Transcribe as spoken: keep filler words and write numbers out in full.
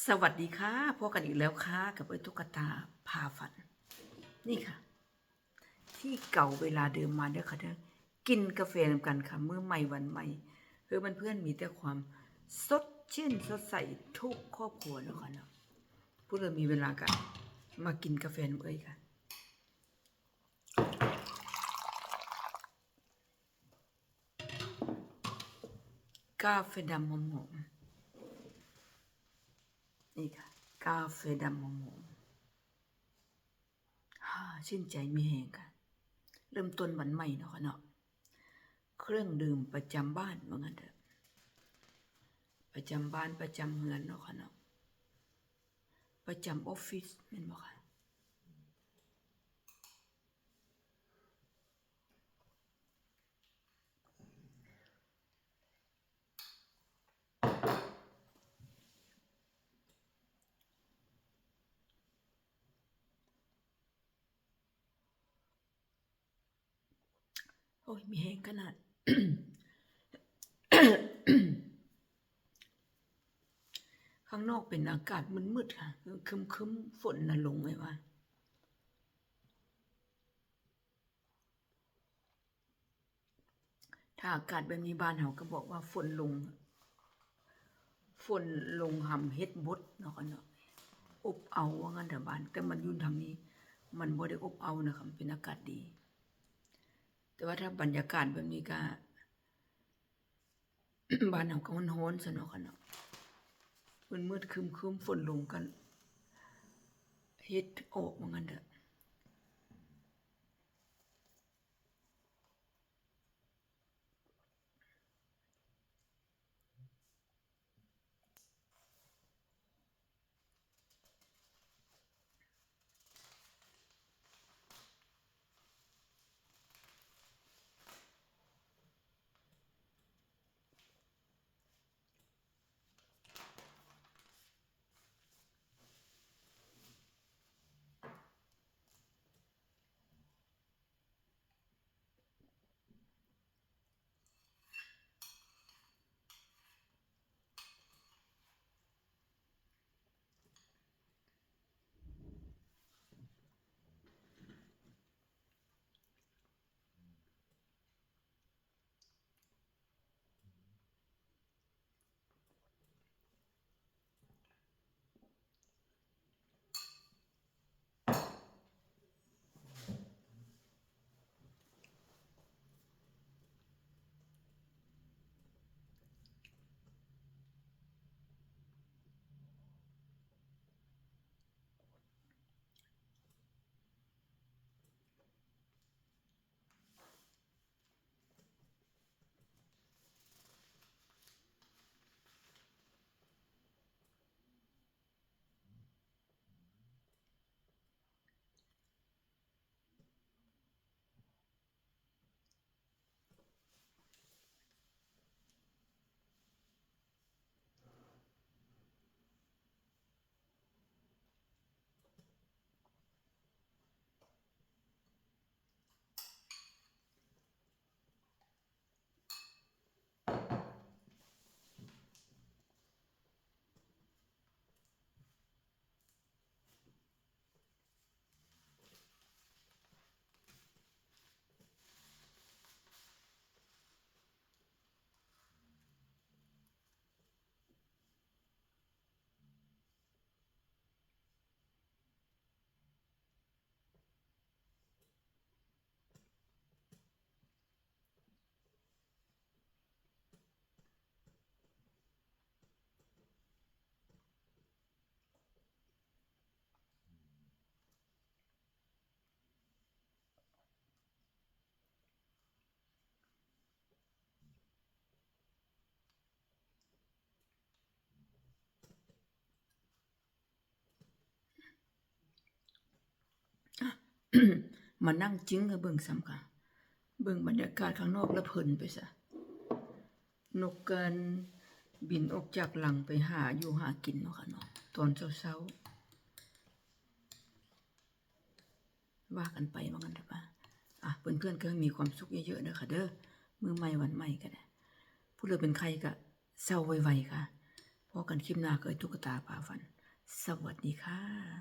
สวัสดีค่ะ พบกันอีกแล้วค่ะ กับเอ้ยตุ๊กตาพาฝัน นี่ค่ะ ที่เก่าเวลาเดิมมาเด้อค่ะเด้อ กินกาแฟนำกันค่ะ มื้อใหม่วันใหม่ เพื่อเพื่อนๆมีแต่ความสดชื่นสดใสทุกครอบครัวเนาะค่ะเนาะ ผู้ใดมีเวลาก็มากินกาแฟนำเอ้ยค่ะ กาแฟดำหอมๆ นี่ค่ะ กาแฟดำหอมๆ ฮ่า ชื่นใจมีแฮงค่ะ เริ่มต้นวันใหม่เนาะค่ะเนาะ เครื่องดื่มประจำบ้าน ว่างั้นเถอะ ประจำบ้าน ประจำเฮือนเนาะค่ะเนาะ ประจำออฟฟิศ แม่นบ่คะ โอ้ย มีแฮงขนาด ข้างนอกเป็นอากาศมืดๆค่ะ ครึ้มๆ ฝนน่ะลงไว้ว่า ถ้าอากาศแบบนี้บ้านเฮาก็บอกว่าฝนลง ฝนลงหำเฮ็ดบดเนาะค่ะเนาะ อบอ้าวว่างั้นเถอะบ้าน แต่มันอยู่ทางนี้ มันบ่ได้อบอ้าวนะคะ มันเป็นอากาศดี แต่ว่าถ้าบรรยากาศแบบนี้ก็ บ้านเฮาก็ฮ้อนๆ ซะเนาะค่ะเนาะ มืดๆ ครึ้มๆ ฝนลงก็เฮ็ดออกว่างั้นเถอะมานั่งจิงกับเบิ่งซ้ำค่ะ เบิ่งบรรยากาศข้างนอกแล้วเพลินไปซะ นกกันบินออกจากรังไปหาอยู่หากินเนาะค่ะเนาะ ตอนเช้าๆ ว่ากันไปว่ากันเถอะค่ะ อ่ะ เพื่อนๆ ก็ให้มีความสุขเยอะๆ นะคะเด้อ มื้อใหม่วันใหม่ก็ได้ ผู้ใดเป็นไข้ก็เซาไวๆ ค่ะ เพ พบกันคลิปหน้ากับตุ๊กตาพาฝัน สวัสดีค่ะ